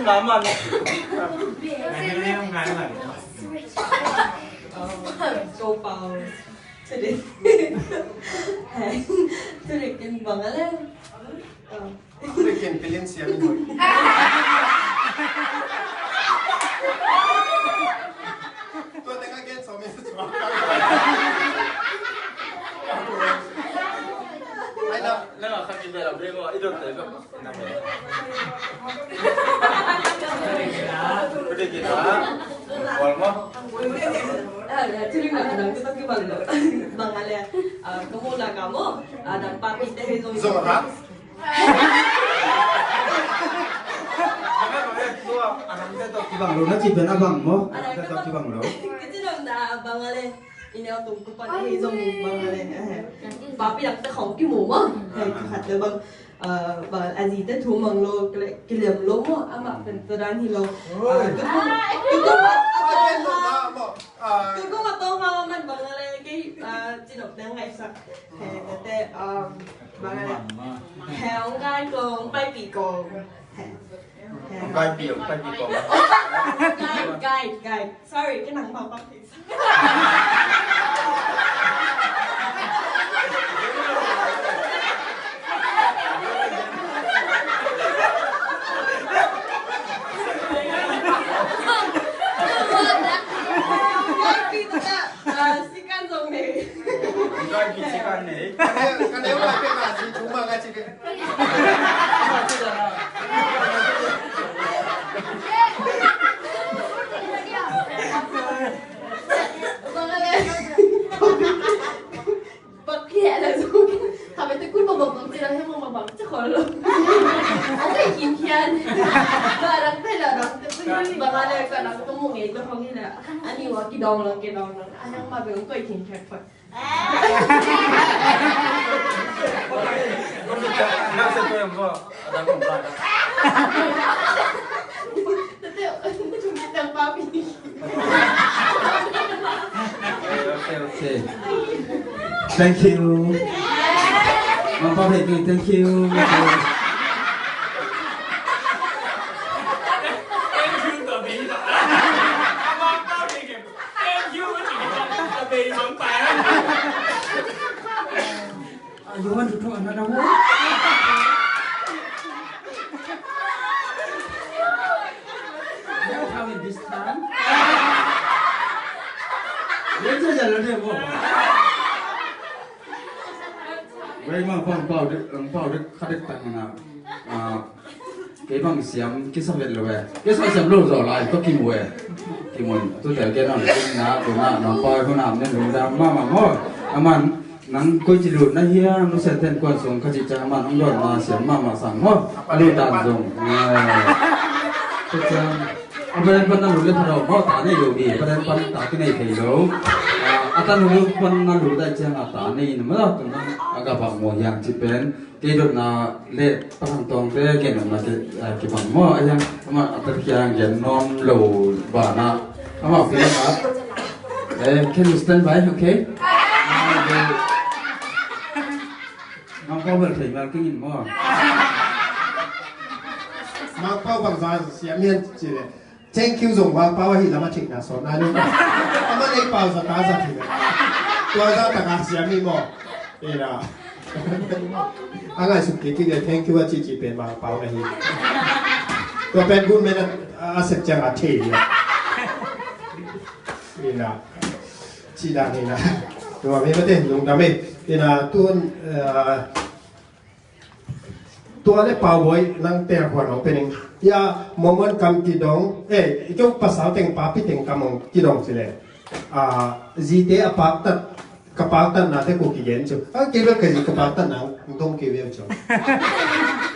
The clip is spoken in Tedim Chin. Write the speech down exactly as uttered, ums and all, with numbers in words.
Naman. Go Pau. Today. Hey, today ken bang a le. Today ken pilin siam in hoih. Tua teng a gen sawm in suak. Ai na. Nang a khat in bel a bel maw, i dot te bel. Pwede kita. Wal mo. Ah, ya, ciri na kadang kita kibang lo. Bang ale, ah, kamu na kamu, ah, dan papi te he zong. Zong ha? Kibang lo, na ci pen a bang mo. Kibang lo. Kita na bang ale. Ina tung kupan he zong bang ale. Papi dak te khong kimu mo. He khat le bang. Bang a zi te thu mang lo, kiliam lo maw, amah pen tua dan hi lo. Oi. Tukum, tukum a tawng ha, tukum a tawng ha man bang a le kei, cinop dang ngaisak. He, tete, bang a le. He, ong gai kong, pai pi kong. He. Ong gai pi, ong pai pi kong. Gai, gai, gai. Sorry, kei nang mau bang. Sikan zong nei. Sikan nei. Ka neu, ka neu lai pek a, si thu ma ka ci pek. Bak hiah la zong. Khabe te kun bak bak bak ci la hiah bak bak bak ci khol lo. A kai kin hian. Ba rang te la rang te kun bak a le ka rang ka mu ngei to hong hi la. Ani wa kidong lo kidong lo. A nang ma be ko kin hian khol. Okay, okay. Thank you. Mangpau, thank you. Thank you. Thank you. Thank you. Thank you. Thank you. Thank you. Ah, you want to talk another word? You come in this time. Wei, Mangpau, Mangpau, khadik tang na. Ah, Kei bang siam kisa vet lo e. Kisa siam lo zaw lai tawh kimu e. Kimu in tute gen on na tuna nong pai hun am nen lungdam mahmah maw. Aman nang koi ci lut na hiam, nusia ten kuan sung kha ci ciang aman hong dawn na siam mahmah sang maw. A lut dan zong. Tua ciang a paden pan na lut le pha lo maw, ta nei lo mi. Paden pan ta kinei thei lo. A tan lut pan na lut dai ciang a ta nei in maw, tuna a gabak maw hiang ci pen. Kei dotna le Pathang Tawngte gen dotna kei, ah, kibang maw, a hiang amah a tat kiang gen nuam lo banah amah pi a. Eh, can you stand by, okay? Mangpau bel thei mal kingin maw. Mangpau bangza siam hian ci le. Thank you zong Vangpau ahi lam a theihna sawt nai lo. Amah nei pau zat a zat hi ve. Tua zah taka siam hi maw? Ina. A ngaihsut kik kik le thank you a cici pen Vangpau na hi. Tua pen gun men a, a sep ciang a thei hi. Ina. Ci dan hi na. Tua mi mate lungdam e. Ina tun, eh, Tua le Pau Bawi nang tel huan hong pening. Ya, Mormon kam kidong, eh, i keu pasal teng papi teng kam hong kidong ci le. Ah, zite a paktat, ka paktatna te ko kigen cu. A kei bel ka zi ka paktatna hong dong kei ve cu.